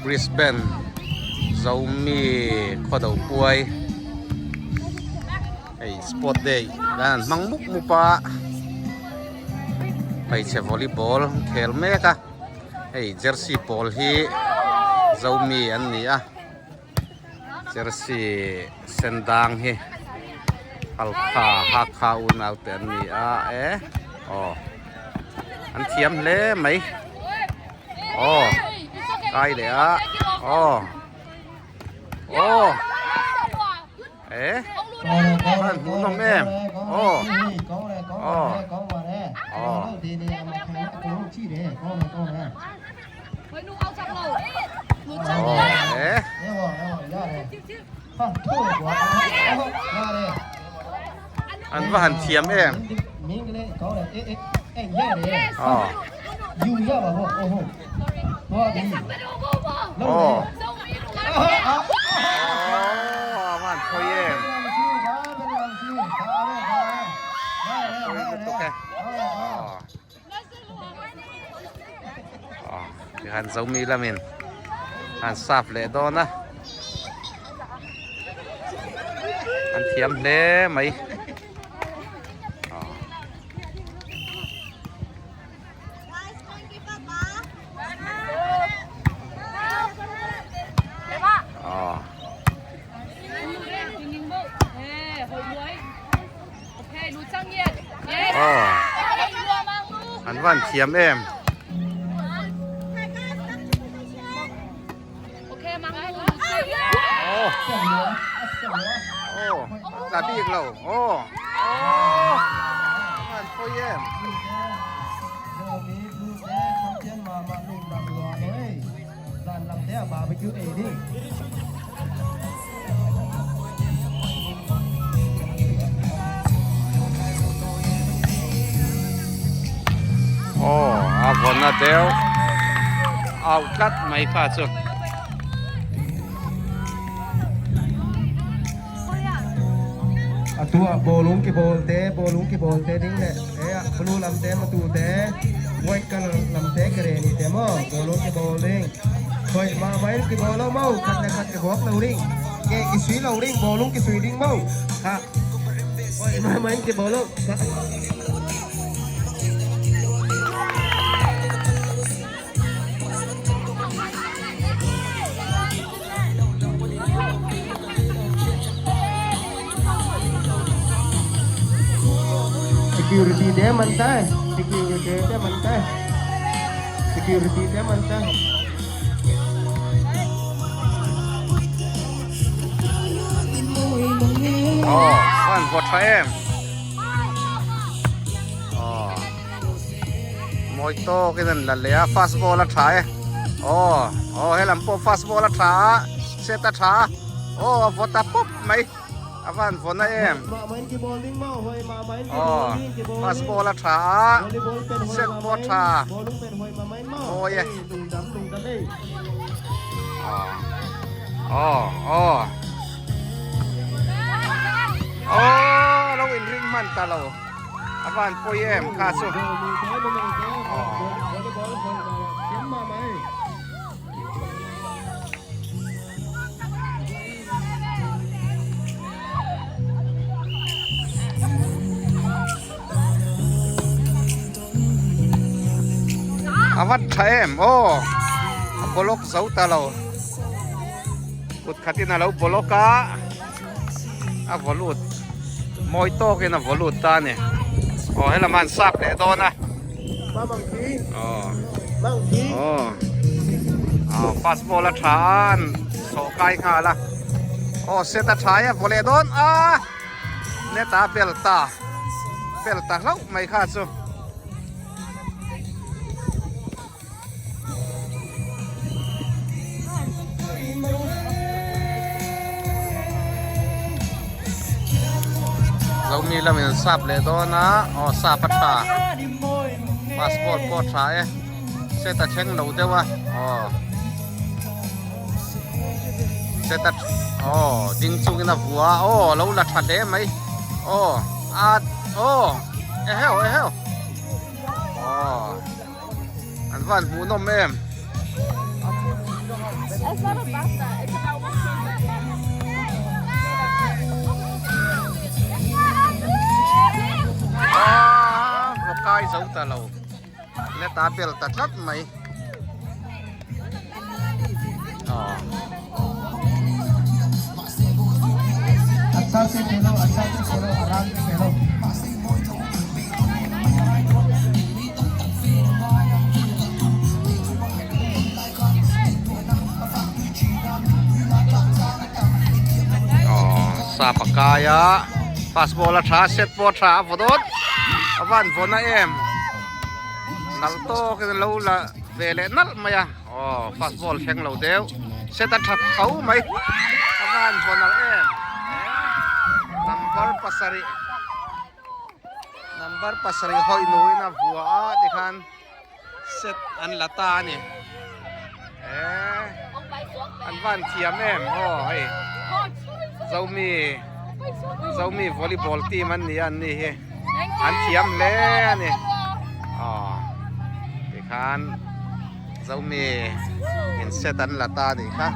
Brisbane Zomi khawdo puai hei sport day hian an hmang mup mup a hmeichhe volleyball an khel mek a hei jersey pawl hi Zomi an ni a jersey sen dang hi Halkha Hakha unau te an ni a e aw an thiam hle mai aw kai leh a aw aw e an hmuh nawm em aw aw aw. An va han thiam em. Aw. Aw a va han phawi em. Phawi lutuk e. Tikhan Zomi lamin an sap leh dawn a an thiam hle mai. Aw an van thiam em. Aw tla bik lo aw aw an van phawi em. Aw a vawn a deuh auh tlat mai kha chu. A tua bawlung ki bawl te bawlung ki bawl te ding leh he a blue lam te matu te white color lam te ke re ni te maw bawlung ki bawl ding khawi mah mai ki bawl lo maw khat leh khat ki buak lo ding ke ki sui lo ding bawlung ki sui ding maw kha khawi mah mai ki bawl lo kha. Security te man ta security te man ta security te man ta Aw an vawt tha em aw mawi tawk in an la leh a fast ball a tha e aw aw helam pawh fast ball a tha a set a tha a aw a vawt ta pawp mai a van vawn a em aw fast ball a tha a set pawh a tha mawi e aw aw aw lo inring hman ta lo. A van pawi em kha chu. A van tha em aw a bawlawk zo ta lo kut khatin a lo bawlawk a. A vaw lut mawi tawkin a vaw lut ta a ni aw helam an sap leh dawn a aw aw fast ball a tha a an sawh kai nghal a aw set a tha e a vaw leh dawn a net a bel ta bel ta hlauh mai kha chu. Zomi lamin an sap leh dawn a aw sap a tha passport pawh a tha e set a thleng lo deuh a aw set a aw ding chungin a vua a aw lo la tha hle mai aw a aw eheu eheu aw. An van hmuh nawm em. Aaa vaw kai zo ta lo net a bel ta tlat mai aw. Sap a kai a fast ball a tha set pawh a tha a vaw dawt a van vawn a em nalh tawk in alo la ve leh nalh mai a aw fast ball thleng lo deuh set a tha tho mai a van vaw nalh em number pasarih number pasarih hawi nuin a vua a tikhan. Set an la ta a ni. Eee an van thiam em aw hei Zomi Zomi volleyball team an ni a an ni hi an thiam hle a ni aw tikhan Zomi in set an la ta a nih kha.